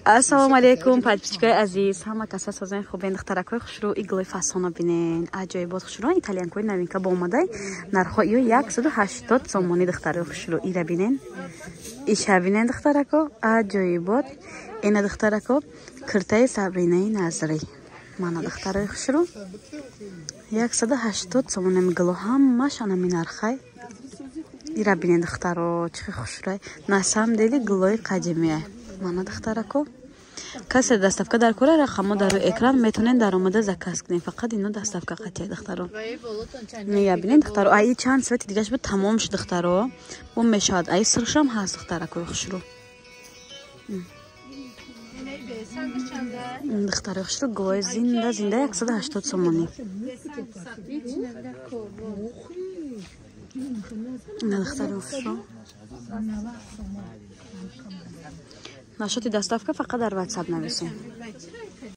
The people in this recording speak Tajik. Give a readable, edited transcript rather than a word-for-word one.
Ассалому алайкум, подписчикои азиз, ҳама каса созен, хубен? Духтаракҳои хушрӯ, иглои фасона бинен, аҷоибот, хушрӯ, итальянкои новинка бо омадай. Нархҳо ё 180 сомонӣ. Духтарои хушрӯ, ира бинен, иша бинен, духтарако, аҷоибот. Ина, духтарако, киртаи Сабринаи Назрӣ. Мана, духтарои хушрӯ, 180 сомонӣ мигло, ҳамаш анами нархай. Ира бинен, духтаро, чӣ хушрӯй, на самом деле гулои қадимия. Мана, духтарако, касе доставка дар кора, рақамҳо дар рӯи экран, метавонед даромада заказ кунед. Фақат ино доставка қатия, духтаро. Ния бинед, духтаро, аи чанд цвети дигаш буд, тамом шуд, духтаро. Бо мешавад, аи сиршам ҳаст, духтаракои хушрӯ. Духтарои хушрӯ, гулои зинда зинда, 180 сомонӣ. Духтарои хушрӯ, нашоти доставка фақат дар Ватсап нависем.